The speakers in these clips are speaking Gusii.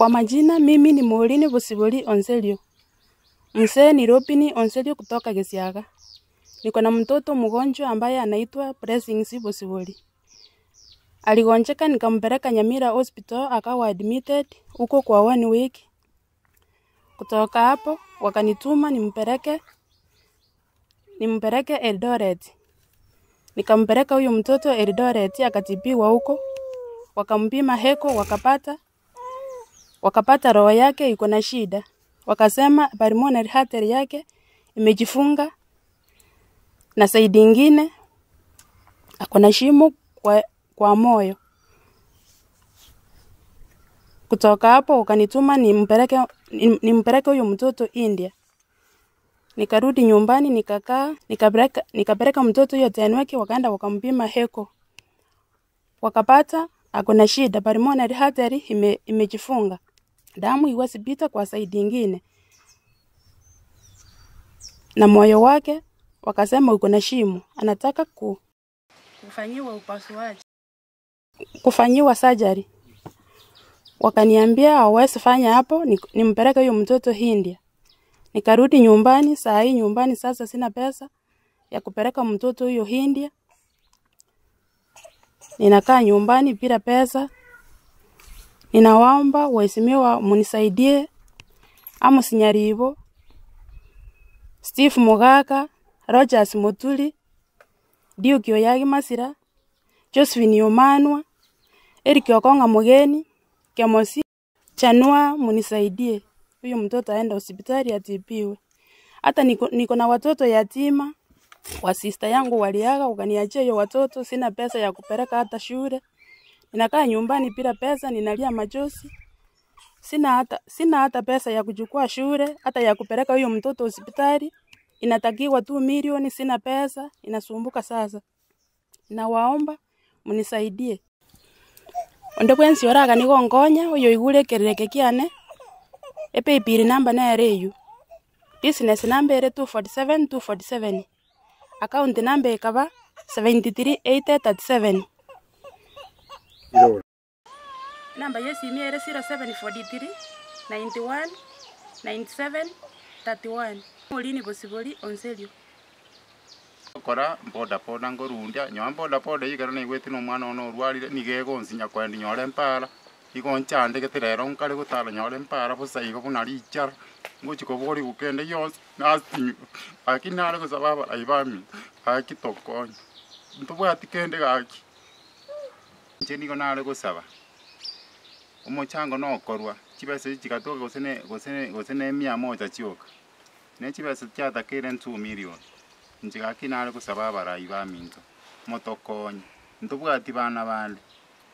Kwa majina mimi ni Maureen Bosibori Onserio. Mzee ni Robin Onserio kutoka Gesiaga. Niko na mtoto mgonjwa ambaye anaitwa Blessings Bosibori. Aligonjeka nikampeleka Nyamira Hospital akawa admitted huko kwa one week. Kutoka hapo wakanituma nimpeleke nimpeleke Eldoret. Nikampeleka huyo mtoto Eldoret akatibiwa huko, wakampima heko wakapata wakapata roho yake iko na shida, wakasema pulmonary artery yake imejifunga na side ingine ako na shimo kwa, kwa moyo. Kutoka hapo wakanituma nimpeleke nimpeleke huyo mtoto India. Nikarudi nyumbani nikakaa, nikapeleka nikapeleka mtoto huyo Tenwek, wakaenda wakampima heko, wakapata ako na shida, pulmonary artery ime, imejifunga, damu iwezi pita kwa side ingine, na moyo wake wakasema uko na shimo, anataka ku kufanyiwa upasuaji, kufanyiwa surgery. Wakaniambia hawezi fanya hapo, ni- nimpeleke huyo mtoto India. Nikarudi nyumbani, saa hii nyumbani sasa sina pesa ya kupeleka mtoto huyo India. Ninakaa nyumbani bila pesa. Ninawaomba waheshimiwa munisaidie, Amos Nyaribo, Steve Mugaka, Rogers Muturi, Duke Oyagi Masira, Josephine Omanwa, Eric Okonga Mugeni, Kemosi Chanua, munisaidie huyu mtoto aende hospitali atibiwe. Hata niko, niko na watoto yatima wa sister yangu waliaga wakaniachia hiyo watoto, sina pesa ya kupeleka hata shule. Ninakaa nyumbani bila pesa, ninalia machozi. Sina hata, sina hata pesa ya kuchukua shule, hata ya kupeleka huyo mtoto hospitali. Inatakiwa tu milioni, sina pesa, inasumbuka sasa. Nawaomba mnisaidie. Onde bwensi oraga nigo nkonya oyo oigure ekerereke kiane epaybill number nere eywo business number ere 247 247 account number ekaba 73 80 37 Enamba ya esimi ere 0743 91 97 31 Morini Bosibori Onserio. Gokora boda boda nkorundia, nyoa boda boda eywo ekero naigwete na omwana one orwarire, nigo egonsinya koenda nyore mpara, igo nchandegete rero nkare gotara nyore mpara bosa igo buna richara, ngochi koboriwa kende gionsi, nasinywa, lakini nare gosaba abarai baminto, gaki tokonye, ntobwati kende gaki. Inche nigo nare gosaba, omochango nokorwa, chibesa echi chigatoka gose ne gose gose na emia moja chioka, na chibesa chiatakeire two million, inche gaki nare gosaba abarai baminto, motokonye, ntobwati bana bande,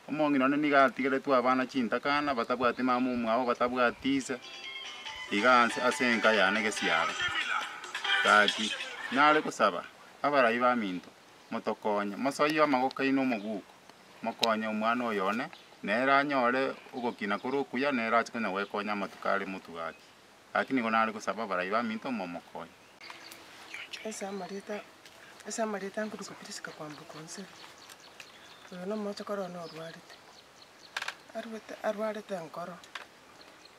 omong'ina one niga atigeretwe abana chintakana batabwati mama omwabo batabwati ise, iga ase ase enka yane gesiaro. Gaki, nare gosaba, abarai baminto, motokonye, mosoyie amagoko aino omoguko, mokonye omwana oyo one, nere anyore ogokina kore okuya, nere ache konya goekonya amatuko are motwe gaki. Gaki nigo nare gosaba abarai baminto momokonye. Ase amarieta ase amarieta nkoruka Prisca kwamboka Onseri, oyo na omochokoro one orwarete, arwete arwarete enkoro,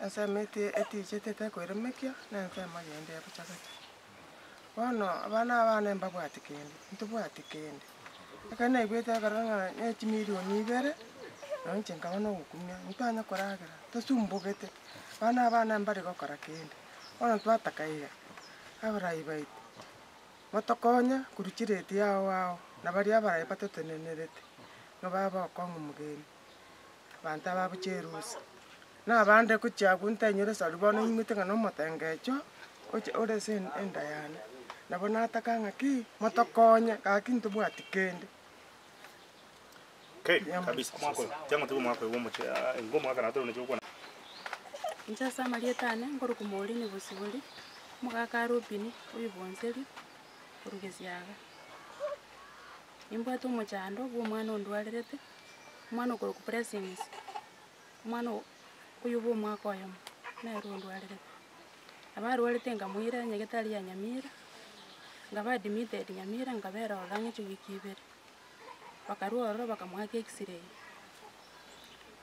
ensemo eti etichete tekoiremekia, na ensemo yende ebochogete. Bono abana abane mbabwati kende, ntobwati kende, ekero naigwete ekero ng'a na chimilioni ibere, nonye inche nkaba na ogokumia, ntwanya koragera, tosumbogete, abana abane mbari gokora kende, bono twataka iga, abarai baito, motokonye korwa chireti ao ao, na baria abarai batotenenerete, ng'a baba okong'u omogeni, abanto aba gochia erusa. Na abande gochia abwo ntainyore esori bono ing'wete ng'a na omotengecho, oche ore ase enda yane. Nabo nataka ng'aki, motokonye gaki ntobwati kende. Okay, kabisa. Inche ase amarieta ane nkorokwa Maureen Bosibori, omogaka Robin oyo bwonseri korwa Gesiaga. Nimbwate omochando bwa omwana ondwarerete, omwana okorokwa Blessings, omwana oyo bwa omwaka oyomo, nere ondwarerete. Nabo arwarete nkamoira nyagetari ya Nyamira, nkaba admitted Nyamira nkabera ororo ang'e chiwiki ibere. Bakarwa ororo bakamoaka x-ray,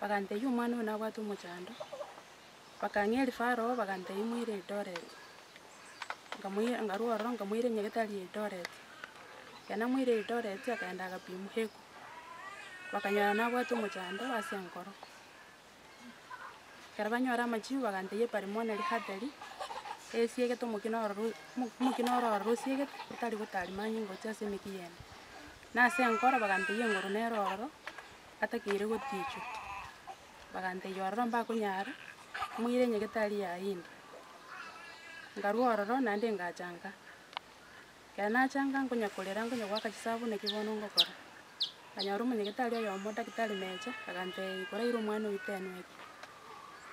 bagantebia omwana oyo nabwate omochando, Bakang'ea referral bagantebia moire Eldoret, nkamoira nkarwa ororo nkamoira nyagetari ya Eldoret. Ekero namoire Eldoret akaenda agapimwa echo, bakanyora nabwate omochando ase enkoro. Ekero banyora amachibu bagantebia epulmonary artery, esiegete omokina ororo omokina oro ororo osiegete, otari gotarima ang'e gochia ase emeki yende. Na ase enkoro bagantebia engoro nere ororo, atakeire gotichwa, bagantebia ororo mbakonyara, moire nyagetari ya India. Nkarwa ororo naende ngacha nka, ekero nacha nka nkonya korera nkonya goaka chisabu naki bono ngokora. Nkanyora omonyagetari oyomo daktari Mecha, agantebia koraire omwana oywo tenweki.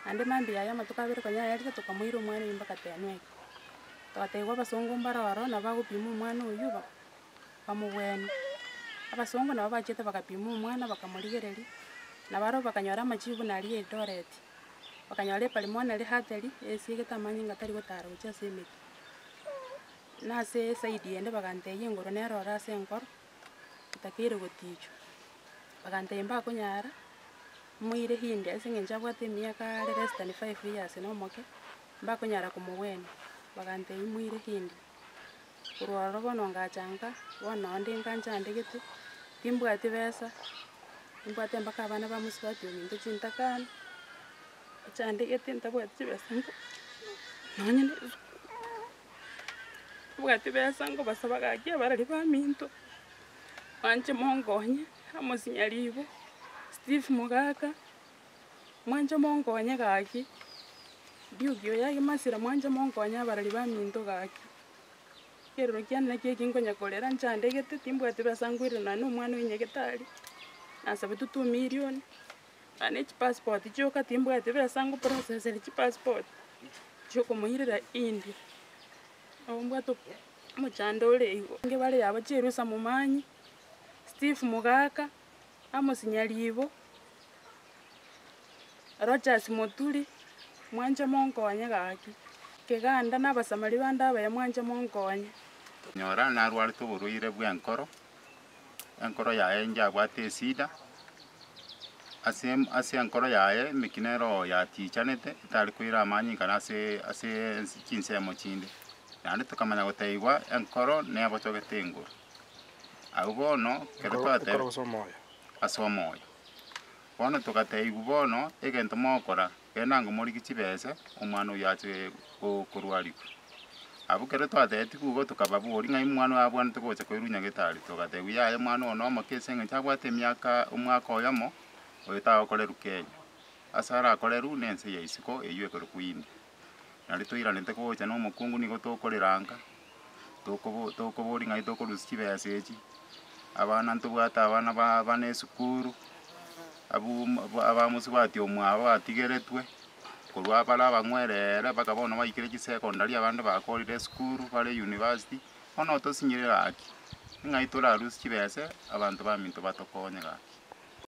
Naende mambia yaye amatuko abere konya ayarire tokamoira omwana oywo mpaka tenweki. Togatebiwa abasongo mbare ororo nabo bagopima omwana oywo ba bamobwenie. Abasongo nabo bachete bagapima omwana bakamorigereria, nabarobwo bakanyora amachibu naria Eldoret, bakanyora epulmonary artery esiegete amanyinga tari gotara gochia ase emechie. Na ase eside ende bagantebia engoro nere oro ase enkoro, etakeire gotichwa, bagantebia mbakonyara, moire India ase eng'encho abwate emiaka are less than five years na omoke, mbakonyara komogwenia, bagantebia moire India. Korwa ororo bono ngacha nka, bono nonde nka nchandegete, timbwati besa, nimbwate mpaka abana ba mosubati ominto chintakana, nchandegete ntabwati chibesa nko nonye na esukuru, ntabwati besa nkobasaba gaki abareri baminto, mwanche monkonye, Amos Nyaribo, Steve Mogaka, mwanche monkonye gaki, Duke oyo Masira mwanche monkonye abareri baminto gaki. Ekerero kiane nakio eki nkonya korera nchandegete, timbwati besa nkoirana nonye na omwana oyo nyagetari, nasabetwe two million, nonye na echipassport chioka timbwati besa ngoprocesseri chipassport, chiokomoirera India, nabo mbwate omochando ore igo. Abange bare yabo Jerusa Momanyi, Steve Mogaka, Amos Nyaribo, Rogers Moturi, mwanche monkonye gaki, Keganda na abasamari bande abaya mwanche monkonye. Nyora narwarete oborwaire bw'enkoro, enkoro yaye njabwate esida, ase ase enkoro yaye emekina ero oo yatichanete etari koira amanyinga na ase ase chinsemo chinde. Naende tokamanya gotebiwa enkoro nebochogete engoro. Abwo bono ekero Enkoro twateba enkoro gose omoyo. ase omoyo. Bono togatebiwa bono, egento mogokora, genda ango morigie chibese, omwana oyio ache korwarigwa. Abwo ekero twatebetigwe igo tokababoria ng'ai omwana oyo abwenerete gocha koirwa nyagetari, togatebiwa yaya omwana oyo nomoke ase eng'encho abwate emiaka omwaka oyomo, oyo tagokorerwa Kenya. Ase arakorerwe na ense ya isiko eywo ekorokwa India. Nario toiranete gocha na omokungu nigo tokorera nka, tokobo tokoboria ng'ai tokorusia chibesa echi, abana ntobwate abana ba bane esukuru, abwo abamosubati omwabo batigeretwe, korwa bare abang'werere mpaka bono baikire chisecondary abande bakorire esukuru bare university, bono tosinyire gaki, ng'ai torarusie chibesa abanto baminto batokonye gaki.